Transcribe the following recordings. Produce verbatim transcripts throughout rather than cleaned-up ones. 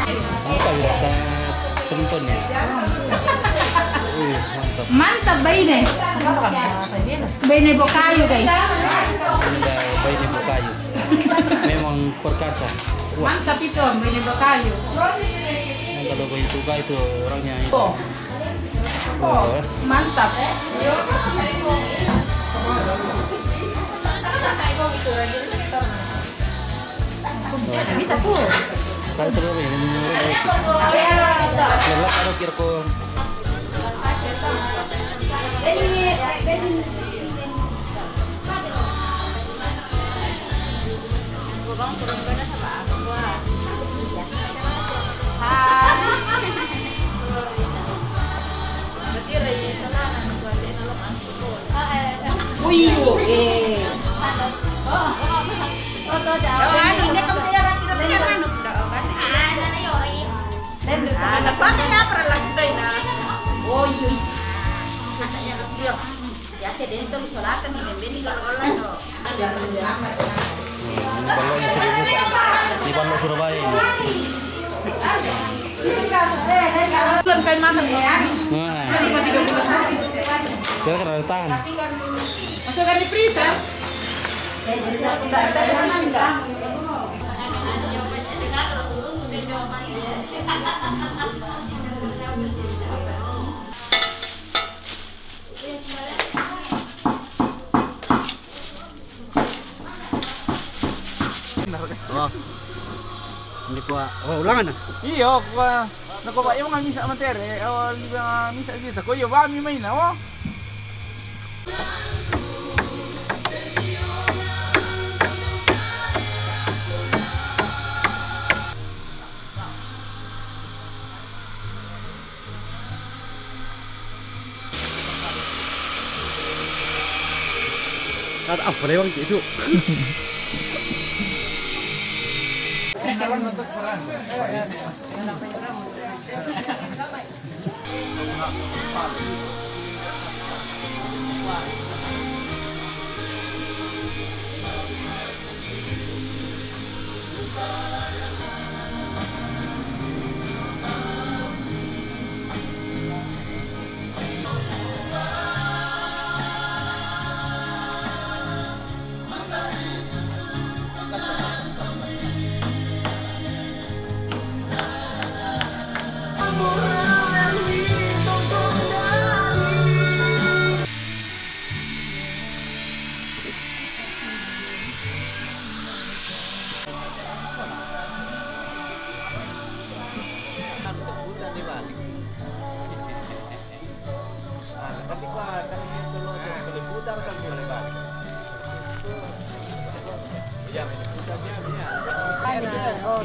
Mantap ya, rasa tonton ya. Wih, mantap. Mantap, baine. Baine Bokayu, guys. Baine Bokayu. Memang perkasa. Wah. Mantap itu, baine Bokayu. Yang kalau begitu, itu orangnya itu. Oh. Oh, mantap. Bisa tuh. Tayo, tayo, tayo. Lalak, ano, Kirko? Oh, iya. Ya, ke dentro isolata mi membeni gol-golan do. Ini baloknya sudah buka. Ini balok Surabaya ini. Belum kayak mana? Nah. Kira-kira ada tahan. Masukkan di freezer. Oh. Ini kuah. Oh, ulangan na? Iyo, kuah. Nako ba, yung mga misa matere, o, di ba, misa kita. Ko, iyo, ba, mi maina, oh. Kada apa lewang itu.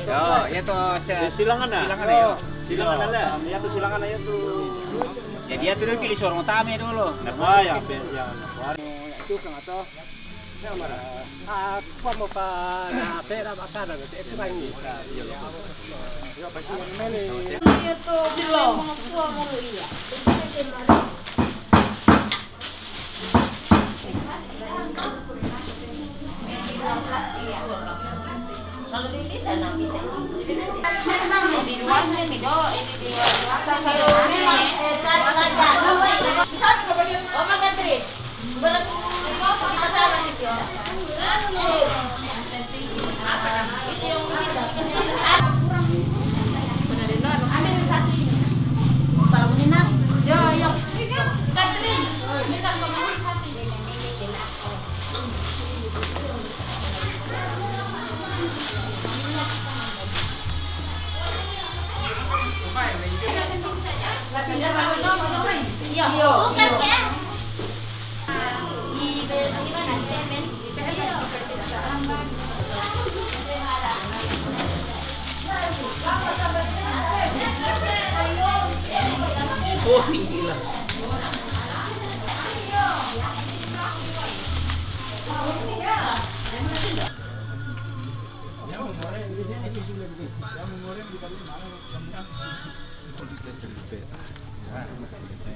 Yo, ya to, se- Silangan na. Silangan na, yo. Silangan na la. Ya to silangan na, ya to. Jadi ya to lagi suruh tame dulu. Nah, ya, ya. Itu kan atau Ah, kuamo pa na pera makana, e kurangi. Kalau di sini sana bisa. Di luarnya mi do, ini di luar. Oh, makan, Tri. Iya, bukan ya. Oh, tinggi lah.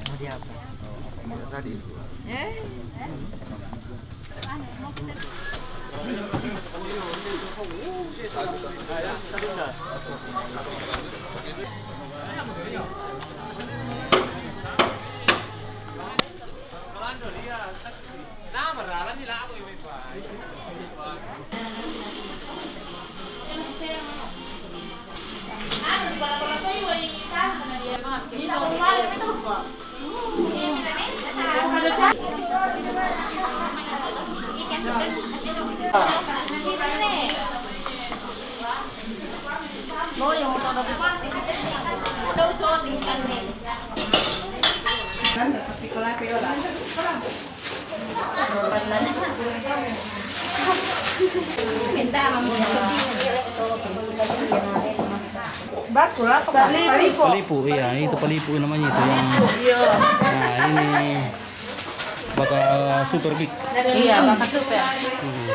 Mau diapa? Mau tadi itu. Eh? Batu apa? Palipu. Palipu, iya, itu palipu namanya itu yang. Iya. Nah, ini bakal super big. Iya, bakal super. Hmm.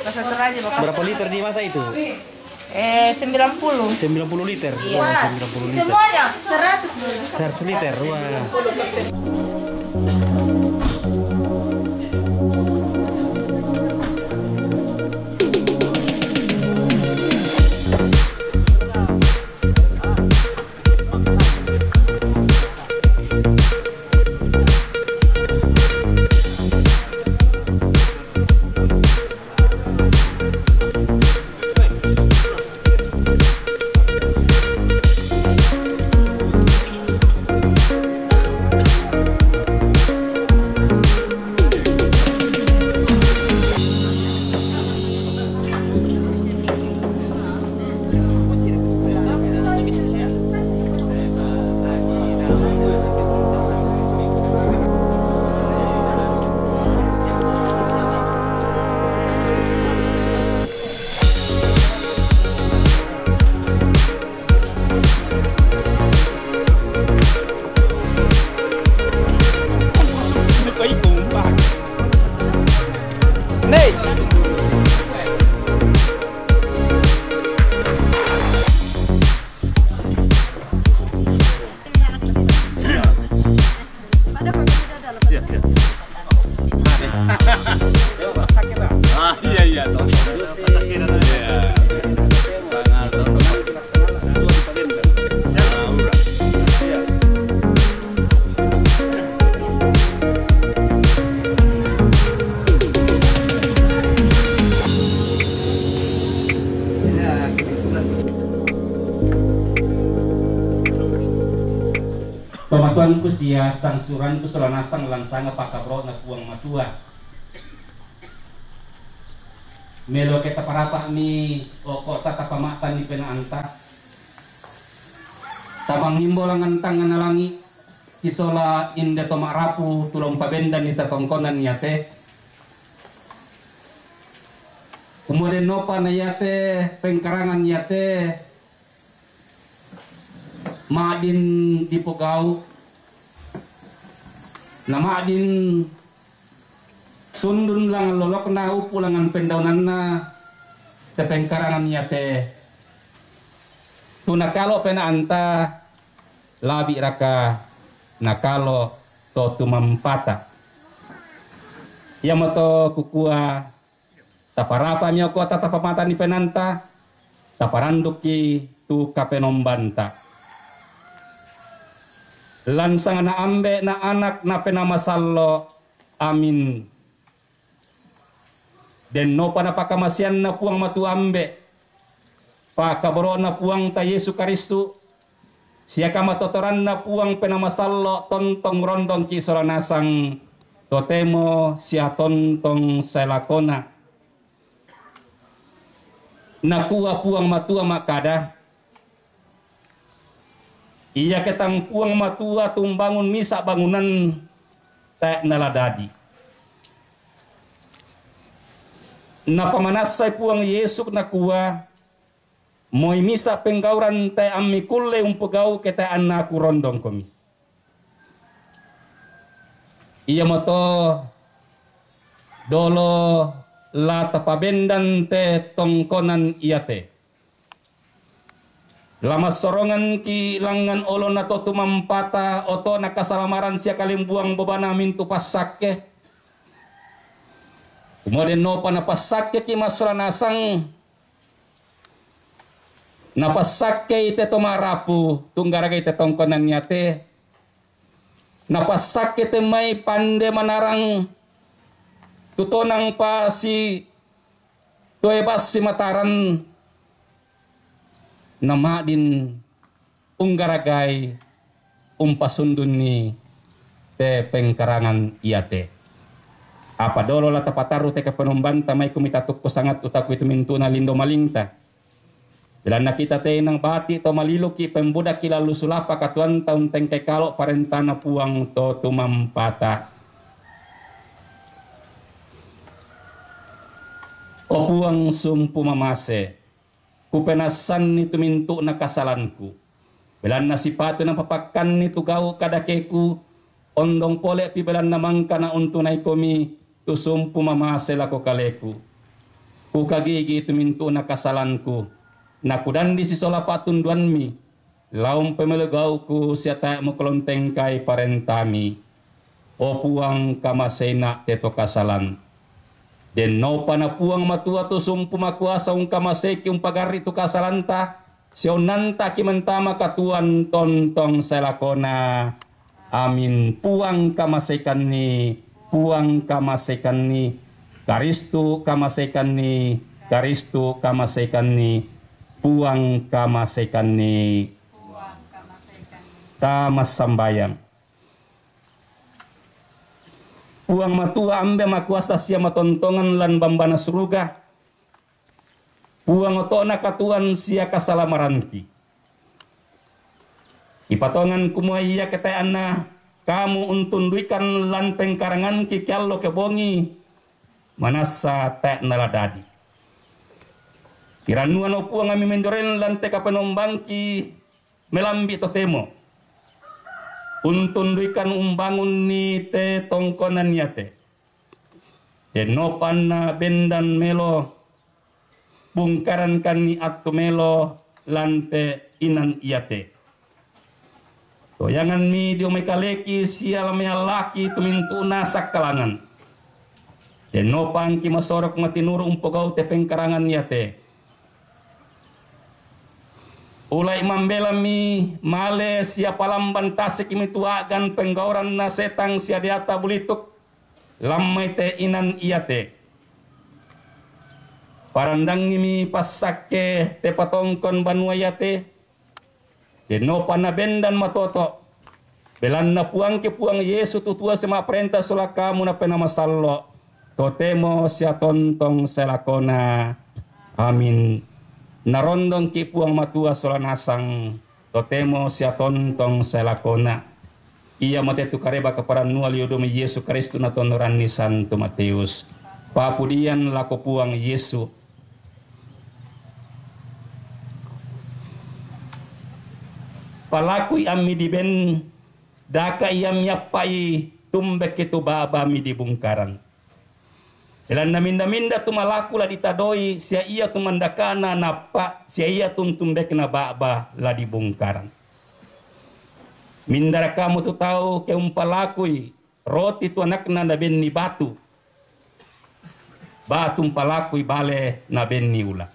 Bakal teraja, bakal. Berapa liter dimasak itu? Eh, sembilan puluh. Sembilan puluh liter. Iya. Wah, sembilan puluh liter. Semuanya seratus dulu. Seratus liter, wah. Iya, iya. Ah, iya, iya, toh. Iya. Sangat, toh. Ah, ura. Iya. Pamatuanku sia sangsuranku sola nasang lansanga pakaboro'na Puang Matua. Meloke taparapa'mi okko'ta tapama'tanni penaanta. Tapangngimbo langngan tangngana langi' sisola inde to ma'rapu tu la umpabendanni tatongkonan iate. Kumua dennopa na iate pengkarangan iate ma'din dipogau', na ma'din sundun langngan lolokna, upu' langngan pendaunanna, te pengkarangan iate tu nakalo' penaanta, labi'raka nakalo' to tumampata. Iamoto kukua, taparapa'mi okko'ta tapama'tanni penaanta, taparandukki tu Kapenombanta. Lansangna Ambe', na Anak, na Penaa Masallo'. Amin. Dennopa napakamaseanna Puang Matua Ambe', pakaboro'na Puangta Yesu Karistu, sia kamatotoranna Puang Penaa Masallo' tontong rondongki' sola nasang totemo sia tontong sae lakona. Nakua Puang Matua makkada, iake tang Puang Matua tumbangun misa' bangunan, tae' nala dadi. Napamanassai Puang Yesu nakua, moi misa' penggauran tae' ammi kulle umpogau' ke tae' anna Kurondongkomi. Iamoto dolo la tapabendan te tongkonan iate. La massorongangki' langngan olona to tumampata, oto'na kasalamaran sia kalembuang bobana mintu' passakke. Mo dennopa napassakkeki massola nasang, napassakkei te to marapu, tunggaragai te tongkonan yate, napassakke te mai pande manarang tutonang pasi toe bassi mataran, namadin unggaragai umpasundunni te pengkarangan iate. Apa dolo la tapatarru te kapenombanta, mai kumita tukku sangat utaku itu mintu'na lindo malingta. Belanna kita teinang bati to maliluki pembudaki lallu sulapa katuanta untengkai kalo parentana Puang to tumampata. O Puang sumpu mamase, kupenassanni tu mintu'na kasalanku. Belanna sipatu napapakkanni tu gau kadakeku, ondong pole'pi belanna mangkana untunaikomi tu sumpu mamase lako kaleku. Kukagigi tu mintu'na kasalanku, nakudandi sisola patunduanmi, laung pemelo gauku sia tae mukolontengkai parentami. O Puang, kamaseina te to kasalan. Dennopa na Puang Matua tu sumpu makuasa ungkamaseiki umpagarri tu kasalanta, sionnantaki mentama katuan tontong sae lakona. Amin. Puang kamaseikanni, Puang kamaseikanni, Karistu kamaseikanni, Karistu kamaseikanni, Puang kamaseikanni. Ta massambayang. Puang Matua Ambe makuasa sia matontongan lan bambana suruga, Puang oto'na katuan sia kasalamaranki. Ipatongan kumua iake tae anna kamu untunduikan lan pengkaranganki ke allo ke bongi, manassa tae nala dadi. Irannuano Puang ami mendoren lan te kapenombangki melambi totemo untunduikan umbangunni te tongkonan iate. Dennopa anna bendan melo bungkarankanni attu melo lan te inan iate. Toyanganmi dio mai kaleki sia la meallaki tu mintu'na sakkalangan. Dennopa angki masorok matinuru umpogau te pengkarangan iate. Ulai mambelami male sia palamban tasekimi tu a'gan penggauranna setang sia deata bulituk, lammai te inan iate. Parandangimi passakke te patongkon banua iate, dennopa nabendan matoto, belanna Puangki Puang Yesu tutua sia ma'parenta sola kamu napena masallo, totemo sia tontong sae lakona. Amin. Narondongki Puang Matua sola nasang, totemo sia tontong sae lakona. Iamo te tu kareba kaparannua liudomi Yesu Karistu natonnoranni Santo Mateus. Papudian lako Puang Yesu. Palakui ammi diben, daka iammi appai tumbekki tu baba mi dibungkaran. Belanna minda-minda tu malaku la ditadoi, sia ia tu mandakana nappa, sia ia tu tumbekna baba la dibungkaran. Mindara kamu tu tau ke umpalakui roti tu anakna nabenni batu, batu umpalakui bale nabenni ula.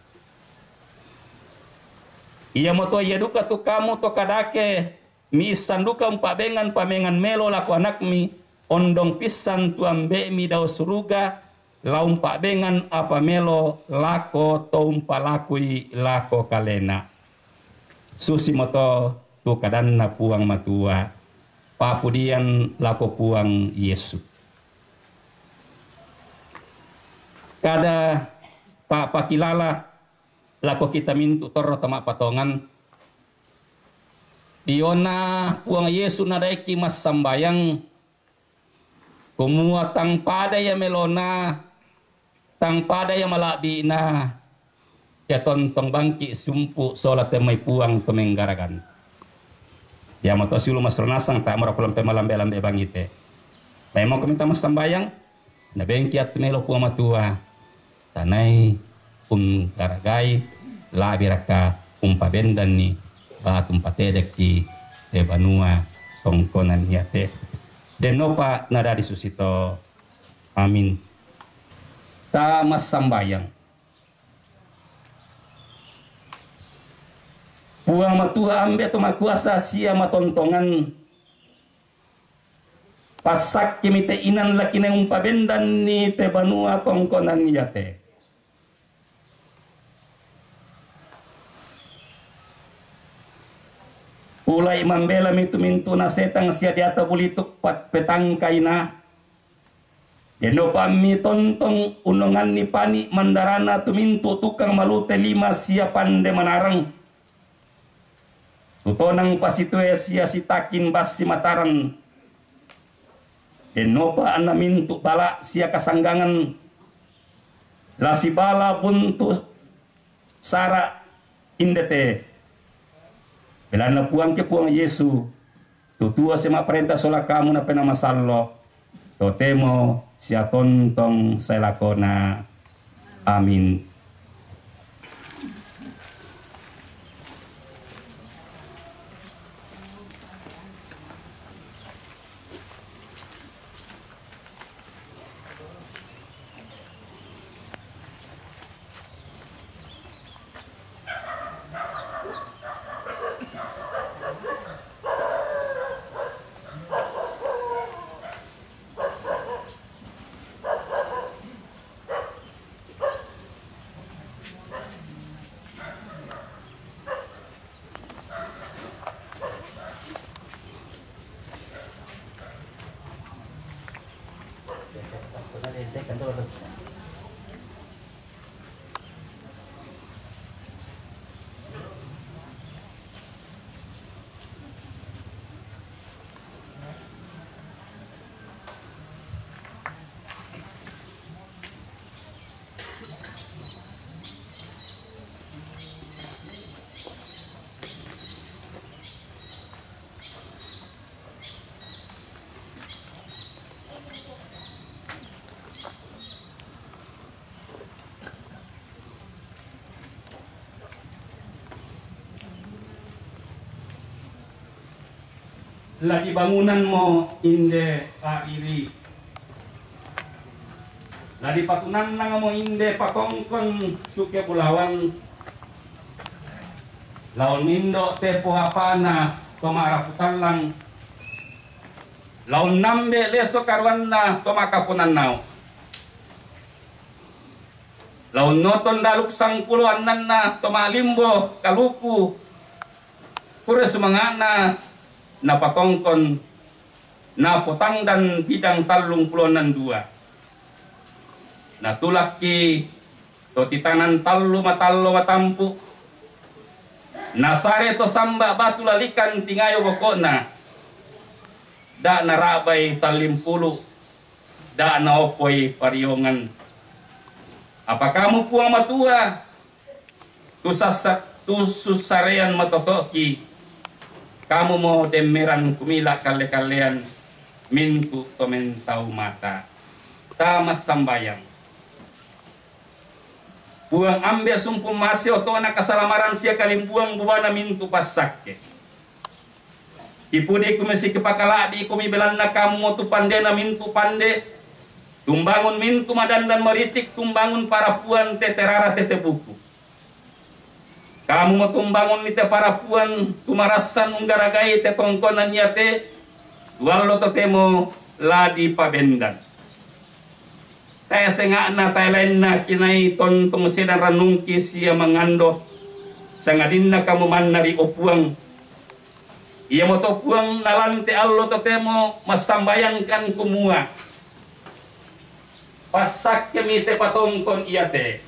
Iamoto ia duka tu kamu to kadake miissan duka umpa'bengan pamengan melo lako anakmi, ondong pissan tu ambe'mi dao suruga, la umpa'bengan apa melo lako to umpalakui lako kalena. Susimoto tu kadanna Puang Matua, papudian lako Puang Yesu. Kada pa'pakilala lako kita mintu torro to ma'patongan, diona Puang Yesu nadaeki massambayang, kumua tang pada ia melona, tang pada ia mala'bi'na, ke tontong bangki sumpu sola te mai Puang to menggaragan. Iamoto siulu masro nasang ta' mora kulampe malambe-lambe bangite. Tae moko minta massambayang, nabengki attu melo Puang Matua, tanai unggaragai, la'biraka umpabendanni batu umpatedekki te banua tongkonan iate. Dennopa nadadi susito. Amin. Ta massambayang. Puang Matua Ambe' to makuasa sia matontongan, passakkemi te inan la kinai umpabendanni te banua tongkonan iate. Pulai mambelami tu mintu'na setang sia deata bulituk pat petangkaina. Denno pammi tontong unnonganni pani mandarana tu mintu tukang malute lima sia pande manarang. Tu tonang pasitue sia sitakin bassi mataran. Dennopa anna mintu bala sia kasanggangan la sibala buntu sara indete. Belanna Puangke Puang Yesu, tutua sia ma'parenta sola kamu napena masallo, totemo sia tontong sai lakona. Amin. La dibangunanmo inde pa'iri. La dipatunannangmo inde patongkon suke bulawan. Lao nindo tepo apana to ma'rapu tallang. Lao nambe leso karuanna to makaponannao. Lao noton daluk sangpulo annanna to ma'limbo kaluku. Pura sumanga'na napatongkon, napotangdan bidang tallung pulo annang dua. Natulakki to titanan tallu matallo matampu. Nasare to samba batu lalikan tingayo boko'na. Da' narabai tallimpulu, da' naoppoi pariongan. Apa kamu Puang Matua, tu sassa-, tu sussarean matoto'ki, kamumo demmeran kumila kalle-kallean mintu to mentau mata. Ta massambayang. Puang Ambe' sumpung mase otona kasalamaran sia kalimbuang bubana mintu passakke. Kipudi kumisi kipakala'bi kumi belanna kamu tu pandena mintu pande, tumbangun mintu madandan maritik, tumbangun parapuan tete rara tete buku. Kamu mo tumbangun ni te parapuan tumarassan unggaragai te tongkonan iate, tuallo totemo la dipabendan. Tae senga'na, tae laenna kinai tontong sedang rannungki sia mangando, sangadinna kamu manna ri o Puang. Iamoto Puang nalante allo totemo massambayangkan kumua, passakkemi te patongkon iate.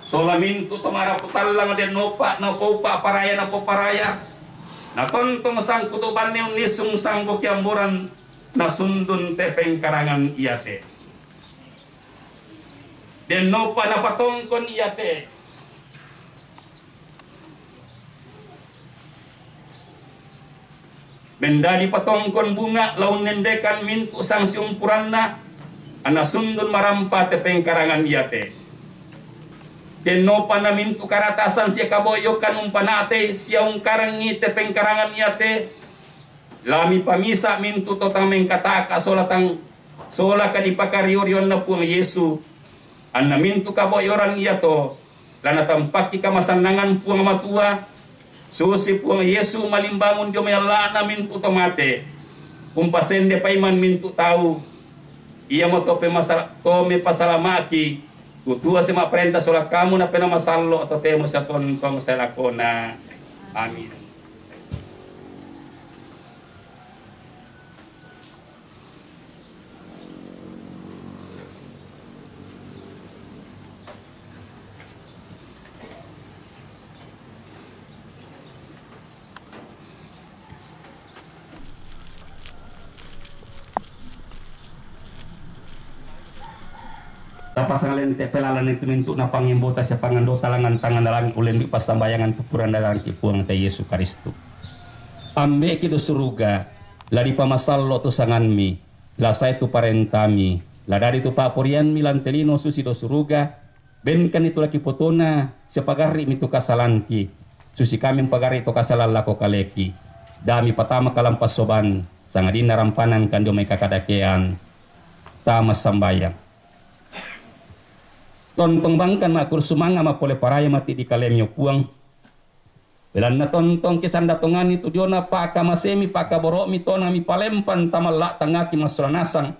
Sola mintu to marapu tallang dennopa napoupa paraya napoparaya, natontong sangkutu banne unnisung sangko kiamboran nasundun te pengkarangan iate. Dennopa napatongkon iate. Mendadi patongkon bunga lao unnendekan mintu sangsiumpuranna, anna sundun marampa te pengkarangan iate. Dennopa na mintu karatasan sia kaboyokan umpanatei sia ungkarangi te pengkarangan iate, La mipamisa mintu' to tang mengkata'ka sola tang, sola kadipakario-rionna Puang Yesu, anna mintu' kabo'yoran iato la natampakki kamasannangan Puang Matua, susi Puang Yesu malimbangun dio mai alla'na mintu' to mate, umpasende paiman mintu' tau, iamoto pemasa-, to mepasalama'ki, tu tuo sia ma'parenta sola Kamu Napena Masallo', totemo sia tontong sae lakona. Amin. Tapasang lente' pelalan itu mintu' napangembota sia pangandota langan tangan dalangi ulembi passambayangan tu purandalangki Puangta Yesu Karistu. Ambe'ki do suruga, la dipamasallo' tu sanganmi, la sae tu parentami, la dadi tu pa'poraianmi lan te lino susi do suruga, benkanni tu la kipotona, sia pagarri'mi tu kasalangki, susi kami umpagarri' to kasalang lako kaleki. Da' mipatama kalampa soban, sangadinna rampanan kan dio mai kakadakean. Tama sambayang. Tontong bangkan ma'kursu manga mapole paraya mati' di kalemi, o Puang. Belanna tontong kisanda tonganni tu diona pakamasemi, pakaboro'mi tona mipalempan tamalla' tangngaki massola nasang.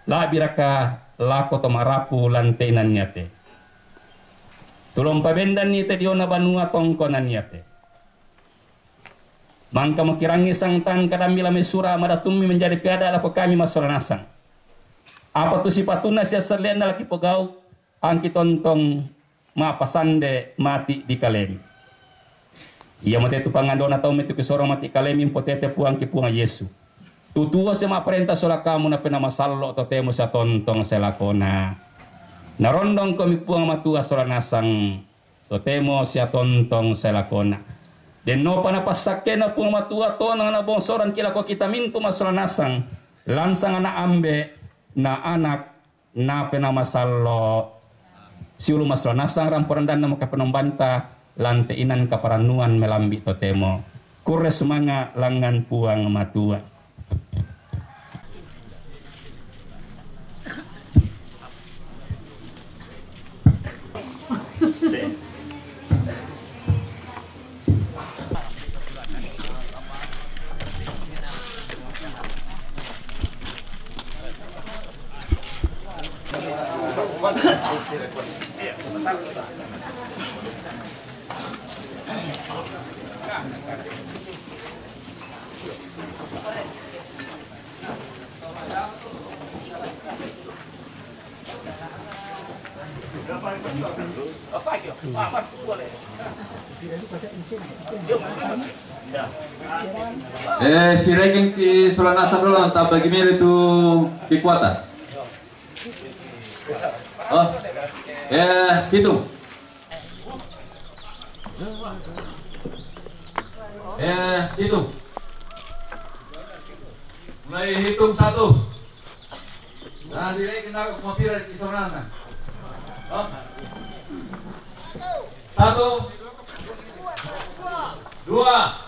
La'biraka lako to ma'rapu lan te inan iate. Tulong pabendanni te diona banua tongkonan iate. Mangkamo kirangi sangtan kadammi la mai sura' madatummi menjadi piada lako kami massola nasang. Apa tu sipatunna sia selle'na la kipogau', angki tontong ma'pasande mati' di kalemi. Iamote tu pangandona tau metu kisoro mati' kalemi umpotete Puangki Puang Yesu. Tu tuo sia ma'parenta sola Kamu Napena Masallo', totemo sia tontong sae lakona. Narondongkomi Puang Matua sola nasang, totemo sia tontong sae lakona. Dennopa napassakkena Puang Matua tona nabongsoranki lako kita mintu' massola nasang, lan sangana Ambe', na Anak, Napena Masallo'. Siulu' massola nasang rampo randanna maka penombanta, lan te inan kaparannuan melambi' totemo. Kurre sumanga' langngan Puang Matua. Eh, si Regeng ki sola nasang dolo, tambah gimana tu kekuatan? Oh, eh, hitung. Eh, hitung. Mulai hitung satu. Nah, direk kena mau pira di sana. Oh. Satu. Dua.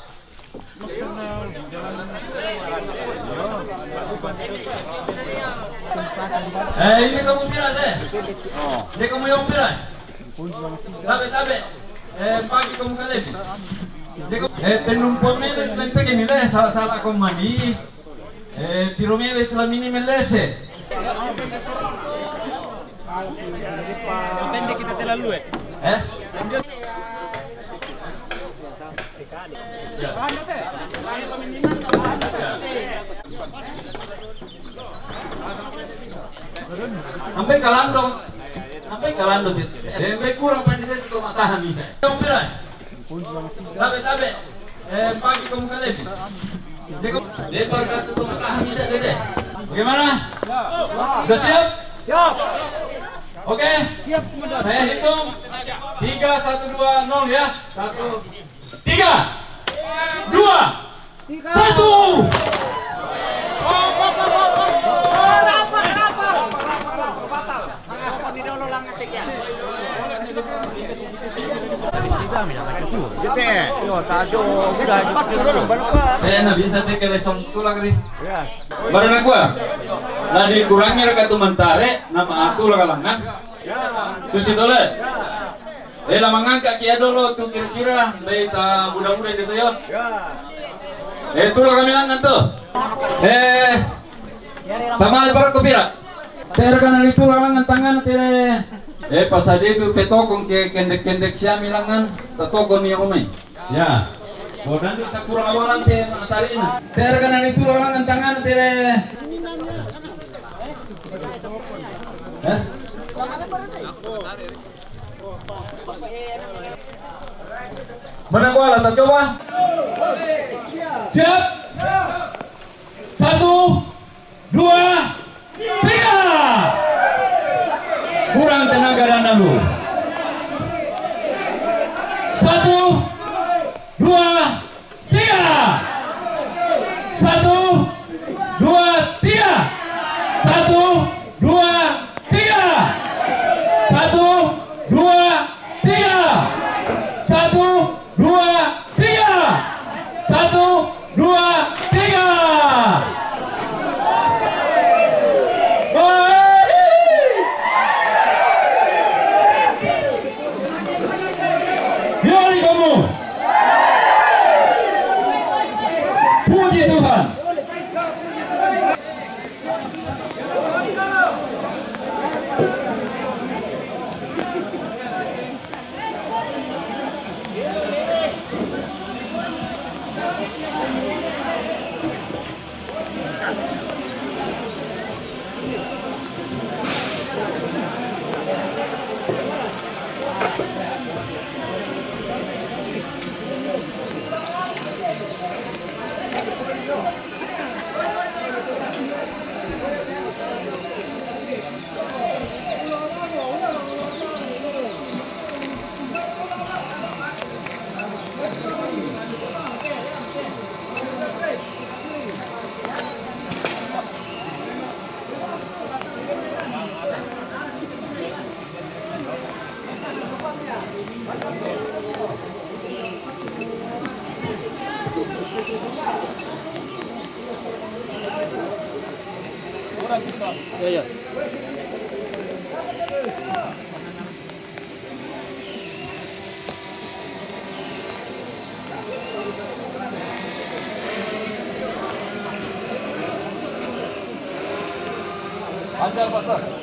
Eh, ini kamu pira, teh? Ini kamu yang pira? Tabe, tabe. Eh, pagi kamu kali. Ini kamu, eh, penumpuan ini nanti gini deh, salah-salah kamu mandi. Eh, piro mele telah mini melese. Pendek kita terlalu, eh. Eh? Ya. Ya. Sampai kalando. Sampai kalando, Tit. Sampai kurang pandai itu matahan bisa. Tabe, tabe. Eh, pagi kamu kali. Lempar kartu tuh, matahan bisa, Dede. Bagaimana? Udah siap? Siap. Oke. Siap, Komandan. Saya hitung. Tiga, satu, dua, nol ya. Satu. Tiga. Dua. Satu. Eh, na bisa te ke lesong tu lagi. Baru na gua. Na dikurangi raka tu mantare, nama aku la kalangan. Tu si tole. Eh, la mangangka kia dolo tu kira-kira, dai ta buda-buda gitu yo. Eh, tu la kami langan tu. Eh, sama ada para kopira. Tere kana itu lalangan tangan tere. Eh, pas ade tu petokong ke kendek-kendek siami langan, tetokong ni omai. Ya. Bodan tu tak kurang awalan te matarin. Tere kana itu lalangan tangan tere. Eh? Mana bola, ta coba? Siap. Satu, dua, tiga. Kurang tenaga dan lalu. Satu, dua, tiga. Satu, dua, tiga. Satu, dua, tiga. Satu, dua, tiga. Satu, dua, tiga. Satu, dua, tiga. Mari. Yoli kamu. Puji Tuhan. Ya, ya.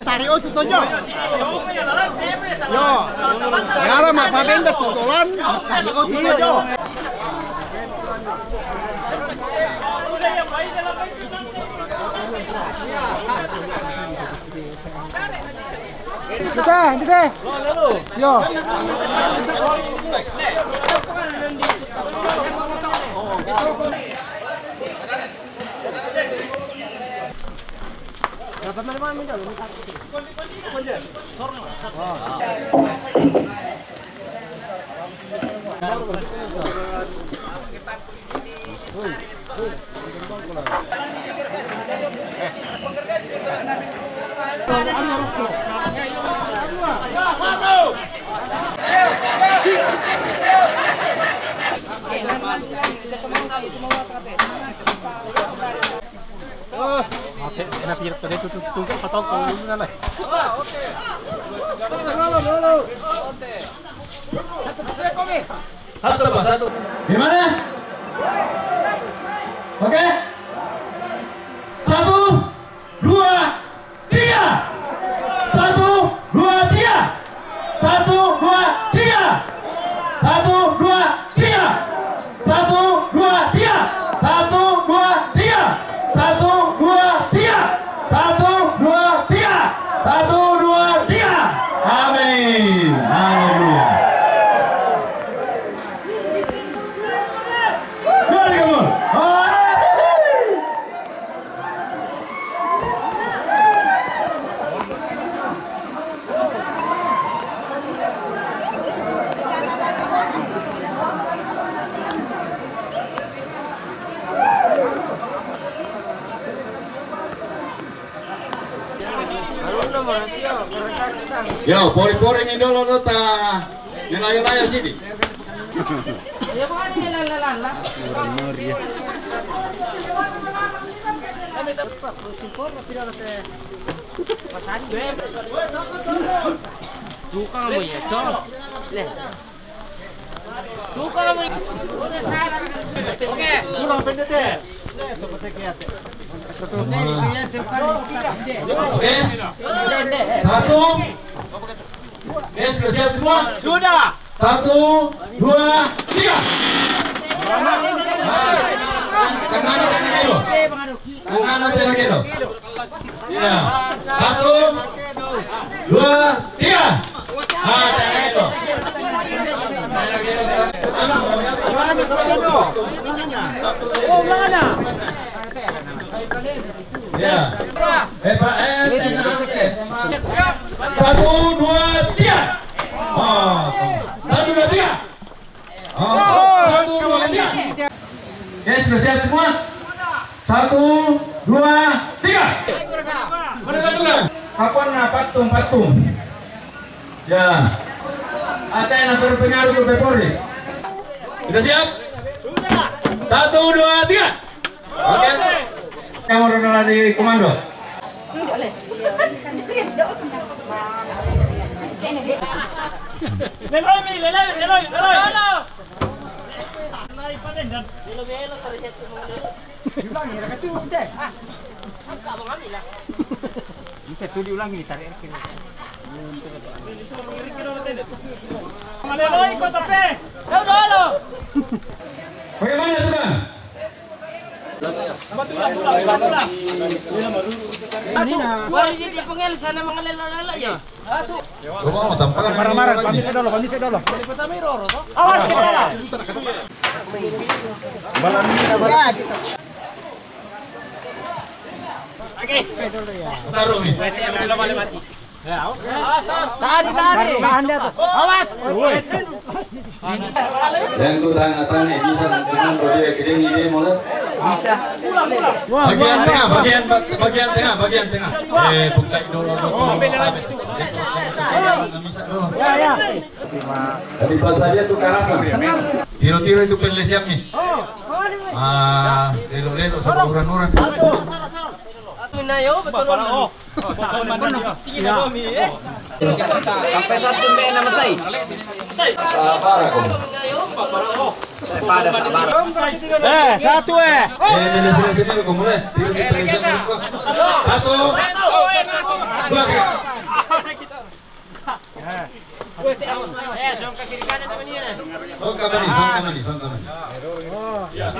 Tari otu tojo. Yo. Yara ma pabenda tutolan. Tari otu tojo. Dite, dite. Yo. Mate, kena pirip tadi tu, tu, tu, patau tu, mana lah. Satu, Pak, satu. Gimana? Oke. Satu, dua, tiga. Satu, dua, tiga. Satu, dua, tiga. Satu, dua, tiga. Satu, dua, tiga. Satu, dua, tiga. Satu, dua, tiga. Satu, dua, tiga. Satu, dua, tiga. Amin. Haleluya. Mari, come on. Haleluya. Yo, pori-pori ni dolo dota. Nelayo-layo sini. Suka kamu ya, Cong? Nih. Suka kamu ya. Oke. Kurang pendek, teh. Oke. Satu. Oke, sudah siap semua? Sudah. Satu, dua, tiga. Nah, tengah, tengah, tengah. Tengah, tengah, tengah. Ya. Satu, dua, tiga. Ah, tengah itu. Oh, mana? Ya. Eh, Pak, eh, tengah, eh. Satu, dua, tiga. Oh, satu, dua, tiga. Oh, satu, dua, tiga. Oke, sudah siap semua? Satu, dua, tiga. Mana satu kan? Kapan na patung-patung? Ya. Ada yang berpengaruh ke Pepori? Sudah siap? Satu, dua, tiga. Oke. Kamu udah di komando. Leloi mi, leloi, leloi, leloi. Leloi panen dan. Leloi, leloi, leloi. Diulangi, ada kata, teh. Ah, angkat abang ambil lah. Bisa tuh diulangi, tarik lagi. Leloi, kota pe. Tahu dulu. Bagaimana, Tukang? Mari di, di pengel sana mengelelo-lelo ya. Marah-marah, pamisa dulu, pamisa dulu. Awas kita lah. Oke. Taruh nih. Tadi, tadi. Tahan di atas. Awas. Woi. Dan tu tang-tang ni bisa nanti kan dia kering ini mulai. Bisa. Bagian tengah, bagian, bagian tengah, bagian tengah. Eh, buka dulu. Ya, ya. Tapi pas saja tu karasan. Tiro-tiro itu pelle siap nih. Ah, relo-relo sama orang-orang. Sampai satu me nama saya. Sabar aku. Saya pada sabar. Eh, satu eh. Eh, sini, sini, sini, aku mulai. Sini, sini, sini, sini. Satu. Dua, tiga. Eh, songka kiri kanan teman ini. Songka mani, songka mani, songka mani. Ya.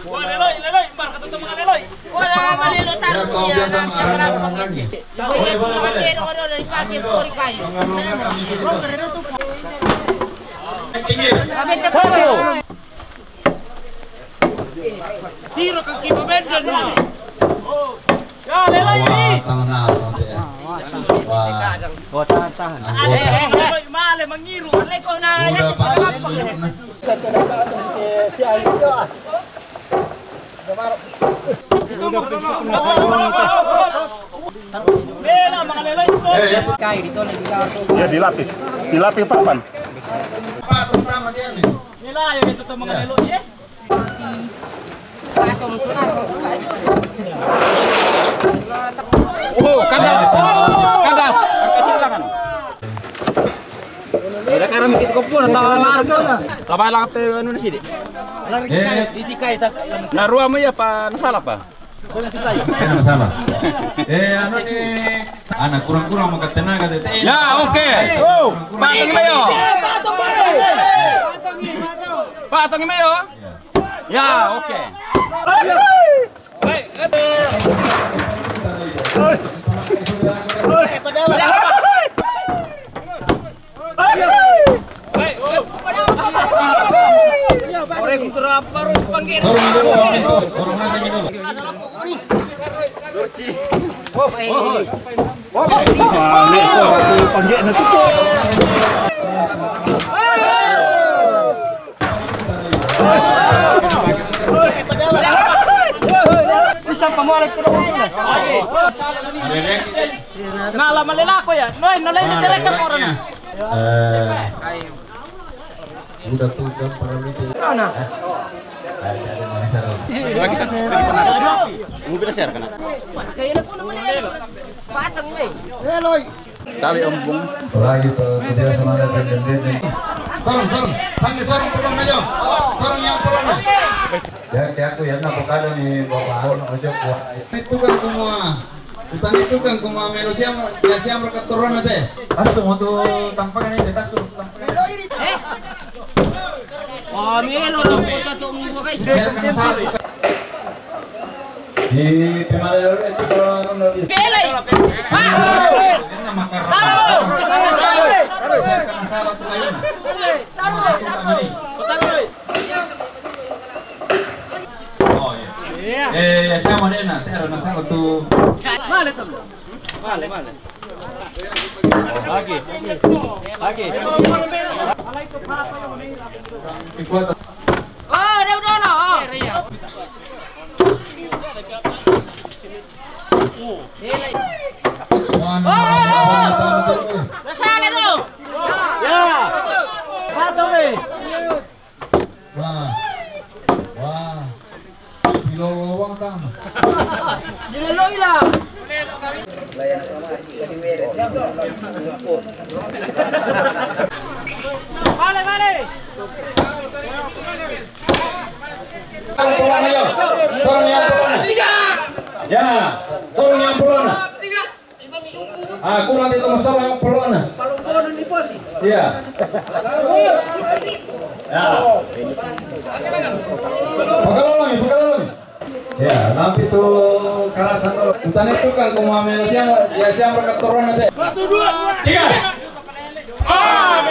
Wah, leloi, leloi, bar kata teman leloi. Wah, leloi, leloi, taruh. Ya, kau biasa marah-marah lagi. Boleh, boleh, boleh. Pinggir. Tiro kaki pemenden ni. Ya, lelai ni. Wah, tangan asal dia. Wah. Oh, tahan, tahan. Anggota. Eh, eh, eh, male mangiru. Male ko na. Udah, Pak. Satu dapat si Ayu. Bela, mga lelai. Eh, ya. Kai, dito na, dito. Ya, dilatih. Dilatih papan. Pak, terutama dia nih. Nila, ya, itu tuh, mga lelai, ya. Oh, kandas. Kandas. Kasih tangan. Ada karam dikit ko pun, tahu lah. Lama lang te anu di sini. Lari kai, di kai tak. Narua mo ya pa nasala pa. Tidak masalah. Eh, anu ni, anak kurang-kurang makan tenaga deh. Ya, oke. Oh, patong mayo. Patong mayo. Ya. Ya, oke. Orang terapar panggil. Orang dulu, orang dulu, orang nasa gitu. Dorci. Oh, eh. Oh, balik ko, ako pangge na tuto. Isa Kamu alai tu dong sudah. Nah, lama lela ko ya. Noi, nolai ni tereka orang. Eh, udah tuh, gampang itu. Mana? Ada, ada masalah. Lagi tak? Mau kita share kena? Kayaknya aku namanya. Batang ni. Hello. Tabi ombong. Lagi tu, kerja sama ada benda-benda. Sorong, sorong. Sambil sorong pulang aja. Sorong yang pulang. Ya, kayak aku ya, nak buka ada ni, bawa bahan, ojek, buat. Itu kan semua. Utang itu kan kuma melo siam, ya siam rekat turun nanti. Tasu mau tu tampakan ini, tasu tampakan. Eh? Oh, melo orang kota tu minggu kai. Biar kena salah. Di pemada itu kalau anu nanti. Pelai. Ini nama karena. Biar kena salah tu lain. Masuk ke mana ni? Oh, iya. Iya. Eh, ya siapa dia nak? Tiada masalah tu. Mana tu? Mana, mana? Lagi. Lagi. Kuat. Oh, dia udah lah. Oh. Mana, mana, mana, mana, mana? Dah salah tu. Ya. Patong ni. Wah. Wah. Di lowong tama. Di lowong ila. Balik, balik. Turun yang turun. Ya, turun yang turun. Ah, kurang itu masalah yang perlu ana. Iya. Ya. Pakalolong, pakalolong. Ya, nanti tu karasan dulu. Utang itu kan kuma melo siam, ya siam rekat turun nanti. Satu, dua, tiga. Ah!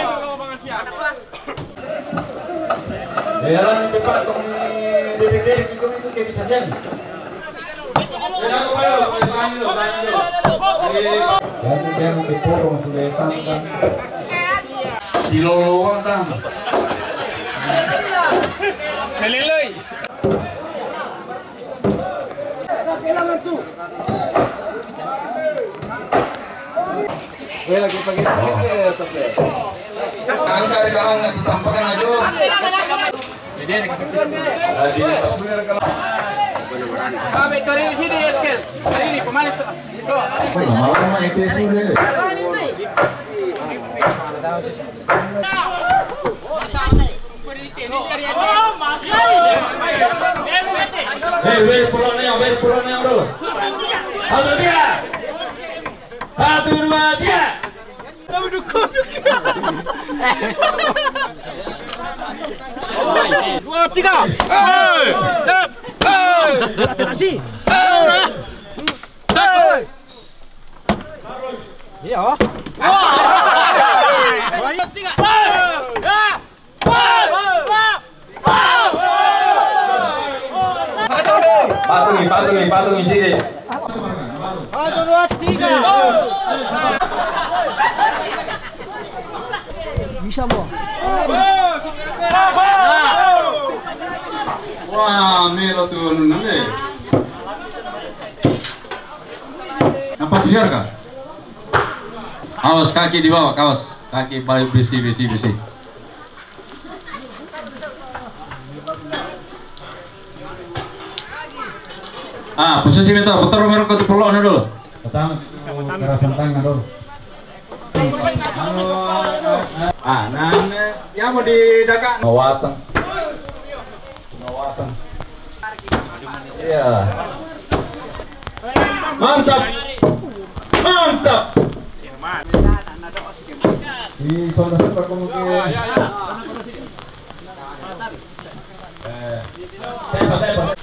Jalan cepat kong dedek-dedek itu, itu kayak bisa jadi. Jangan, jangan diporong sudah tangkap. Di lowong tang. Meliloi. Weh, lagi pakai. Angka di belakang nanti tampakan aja. Jadi, Pak, betul di sini, ya, Skel. Ini pemanis. Tuh. Lama-lama itu sudah. Hei, hei, pulang ni, hei, pulang ni, bro. Satu, tiga. Satu, dua, tiga. Dua, tiga. Hei. Hei. Hei. Hei. Iya. Patungi, patungi, patungi sini. Satu, dua, tiga. Bisa, Bo. Wah, melo tu nang eh. Nampak siar kah? Awas kaki di bawah, awas. Kaki balik besi, besi, besi. Ah, posisi mental, putar mereka tu pelok dulu. Pertama, kerasan tangan dulu. Ah, nang, ya mau di dakak. Ngawatan. Iya. Mantap. Mantap. Di zona sebelah kemungkinan. Eh, tembak, tembak.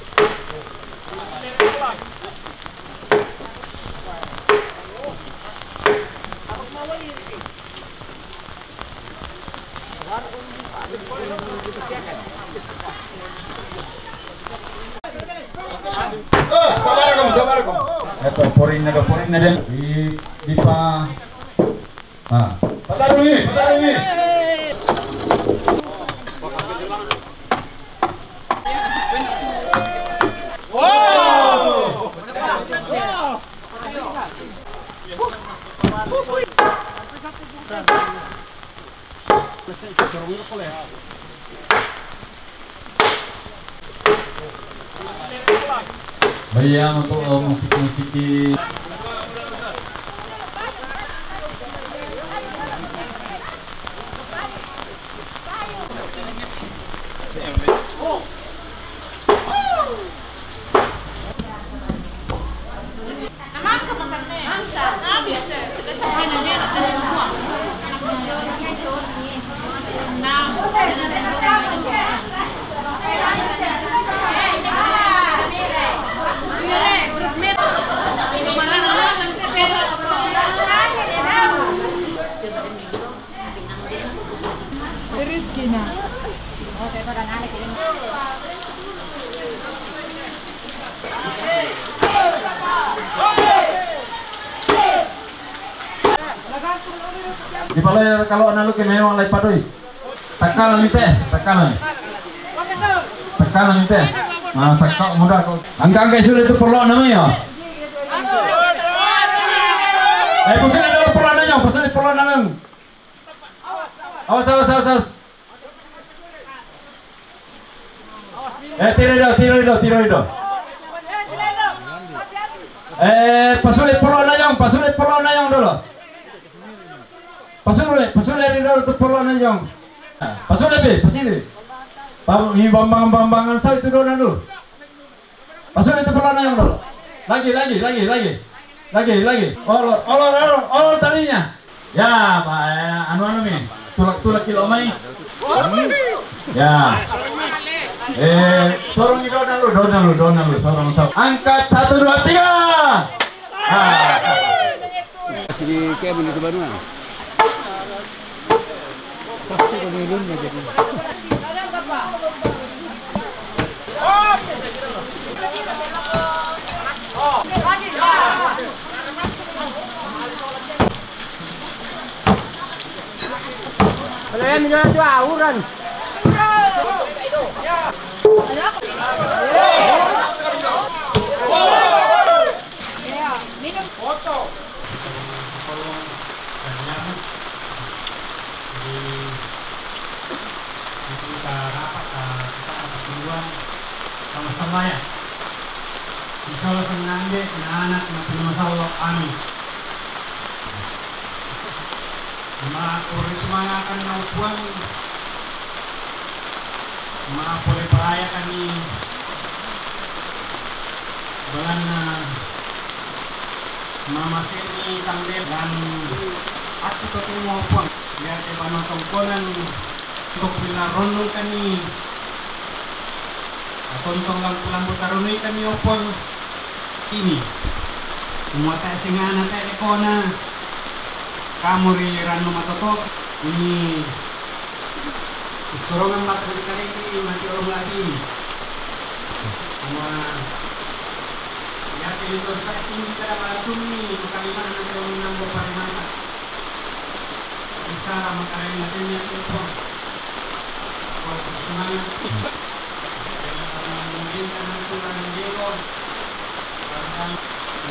Oh, sabar kamu, sabar kamu. Eto, porin na do, porin na den. Di, di pa. Ah. Pataru ni, pataru ni. Wow. Baiya untuk, eh, musik-musik di Rizkina. Di pala kalau analu ke memang lai padoi. Takkan ni teh, takkan ni. Takkan ni teh. Nah, sakau muda kau. Angka-angka sudah tu perlu namanya. Eh, pasuli dolo perlo nanyong, pasuli perlo nanyong. Awas, awas, awas, awas. Eh, tiro dolo, tiro dolo, tiro dolo. Eh, pasuli perlo nanyong, pasuli perlo nanyong dolo. Pasuli, pasuli dolo tu perlo nanyong. Pasuli be, pasuli. Bam-, ini bambang-bambangan saya itu dona dulu. Pasuli itu perlo nanyong dolo. Lagi, lagi, lagi, lagi. Lagi, lagi. Olor, olor, olor, olor talinya. Ya, Pak, eh, anu, anu mi. Tulak, tulak kilo mai. Ya. Eh, sorong ni dona dulu, dona dulu, dona dulu, sorong, sorong. Angkat, satu, dua, tiga. Ah. Sini kayak begitu baru. Kalau yang minum itu auran. Foto. Jadi, itu kita rapat, eh, kita rapat duluan sama-sama ya. Insya Allah senang deh, anak-anak, anak rumah Allah. Amin. Ma, ore semangat kan mau puang. Ma, pole peraya kami. Balanna, eh, Mama Seni Tangde dan aku ketemu puang. Ya, ke Banua Tongkonan, untuk pila ronong kami. Tontong lampu-lampu tarunui kami opol. Ini. Muata singana te kona. Kamu ri rannu matoto. Ini. Sorongan mata di kali ini mati orang lagi. Semua. Ya, itu saya ini kada malah tumi, bukan lima anak yang menambah pada masa. Isara makanan nasenya itu. Kuat semangat.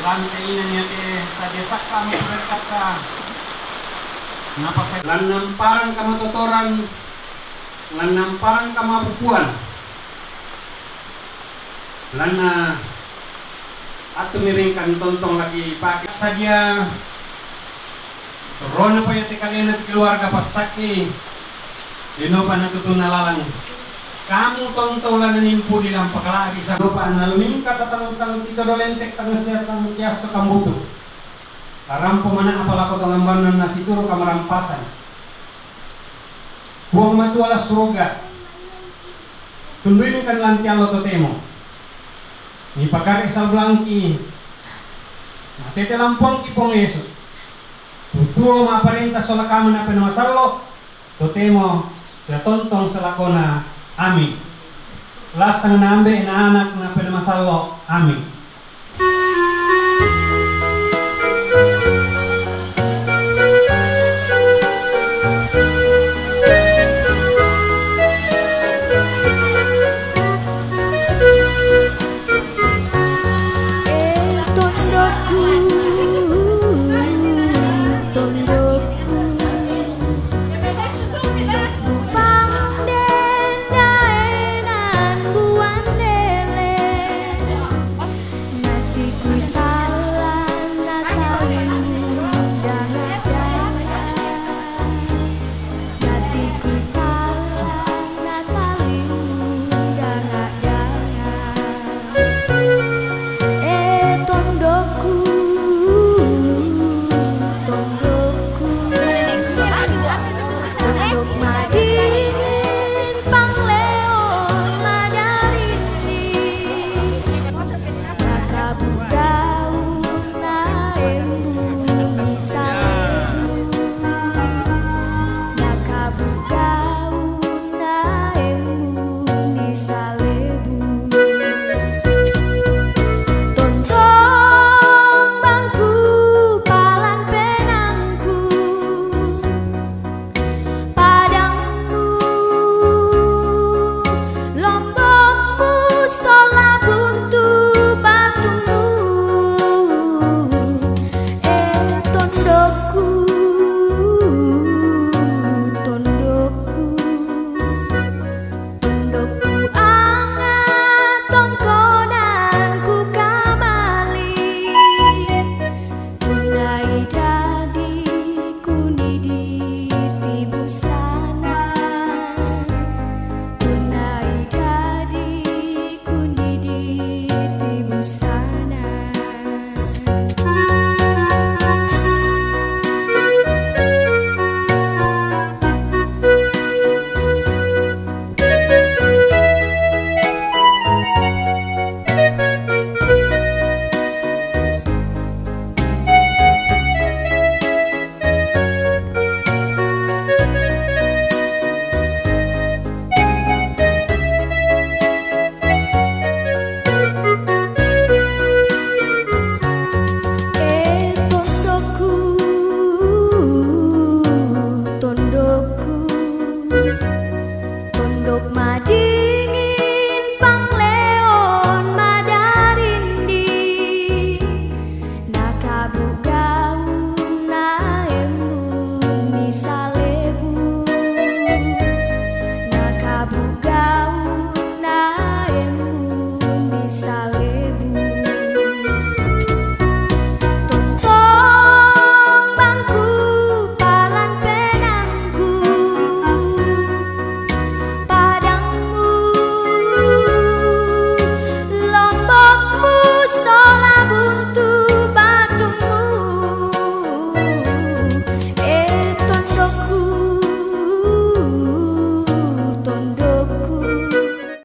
Lantai ini nanti saja sakka mau berkata. Napa saya? Lanna mparang kamatotoran, lanna mparang kamapupuan. Lanna attu miringkan tontong lagi pake sadia. Rona pa yate kalena keluarga passakki. Denopa natutunna lalang. Kamu tontong lanna nimpu di lampa kalabi sa. Nopa nalumingka tatang-tang kita dolente tangasiatang kiasso kambutu. Karampo mana apalako tangambanna nasituru kamarampasan. Puang Matua la suruga, tunduimkan lanti allo totemo. Mipakari salbulangki, matete lampuangki Puang Yesu. Tutuo mapparenta sola kamu nape masallo, totemo, sia tontong salakona. Amin. Lassang nambe na anak nape masallo. Amin.